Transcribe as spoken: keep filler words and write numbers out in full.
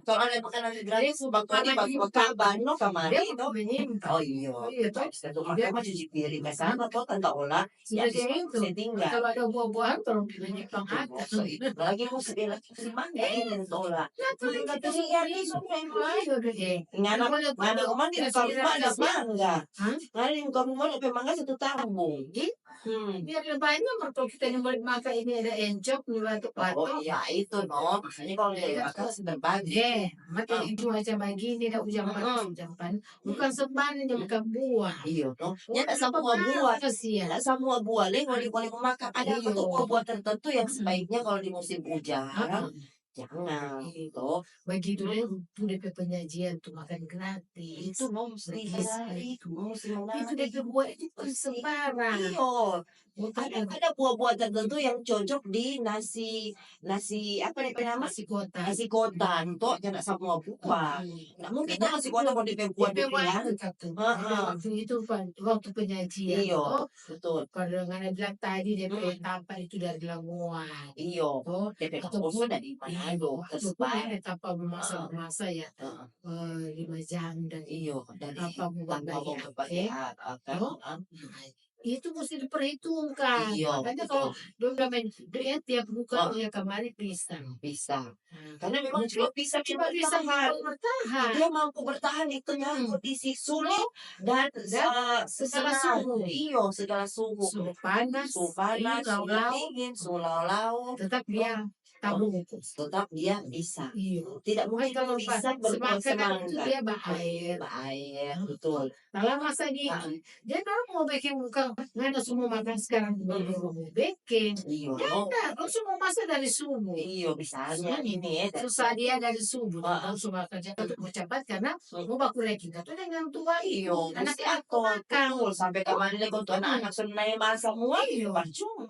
Kalau ada makanan gratis, bang Tony, bang, bang Kaban, no, kamari, no. Oh, iyo. Iya, toh. Terus itu makan mah cuci piring ke sana, toh, tanta olah. Sudah, ya, kayak itu. Kalau ada buah-buahan, tolong dibanyak banget. Lagi mau segala macam mangga ini, toh, lah. Nah, tuh, iya, iya, iya. Ngana, ngana rumah di depan rumah ada mangga. Hah? Ngana di muka rumah ada mangga satu tambung. Ih, biar lebihnya mertua kita yang boleh makan ini ada encok, nih, batu-batu. Oh, iya, itu, no. Makanya kalau dari akal sebentar. Eh, mati itu macam begini, dah ujang panas, ujang panas. Bukan sembarang, bukan buah. Iyo, no. Ya, tak semua buah. Nggak semua buah, leh, boleh, boleh makan. Ada apa tuh buah-buah tertentu yang sebaiknya kalau di musim hujan? Jangan, gitu. Begitu deh, itu depe penyajian tuh makan gratis. Itu mau musim, itu depe buah itu kan sembarang. Iyo. Ada, ada buah-buah tertentu yang cocok di nasi, nasi, apa depe nama? Nasi kotak. Nasi kotak, toh, jangan semua buah. Nah, mungkin kita nasi kotak mau depe buah depe ya. Itu waktu penyajian. Iyo, betul. Kalau ngana bilang tadi, depe tampa itu dari Lamongan. Iyo, depe kampus dari Manado, ataupun ada tampa masa-masa ya, eh, di Majang dan iyo, dari tampa berbagai hal, kan? Itu mesti diperhitungkan. Iyo, makanya kalau dong bilang, "Dong ya tiap buka ya kamari pisang." Pisang. Karena memang cuma pisang, cuma pisang yang bertahan. Dia mampu bertahan di tengah kondisi sulit dan segala suhu. Iyo, segala suhu. Suhu panas, suhu dingin, suhu lao-lao. Tetap dia tahu. Tetap dia bisa. Iyo. Tidak mungkin kalau pisang berkurang semangat. Dia baaer. Baaer, betul. Kalau masa di, dia orang mau bikin bukan, ngana semua makan sekarang, buru-buru mau bikin. Iyo. Dia enggak, orang semua masa dari subuh. Iyo, misalnya ini ya, susah dia dari subuh. Orang semua kerja untuk mau cepat karena mau baku lagi. Kata dengan tua. Iyo, anak-anak makan. Betul, sampai kamari lagi untuk anak-anak semua semua. Iyo. Percuma.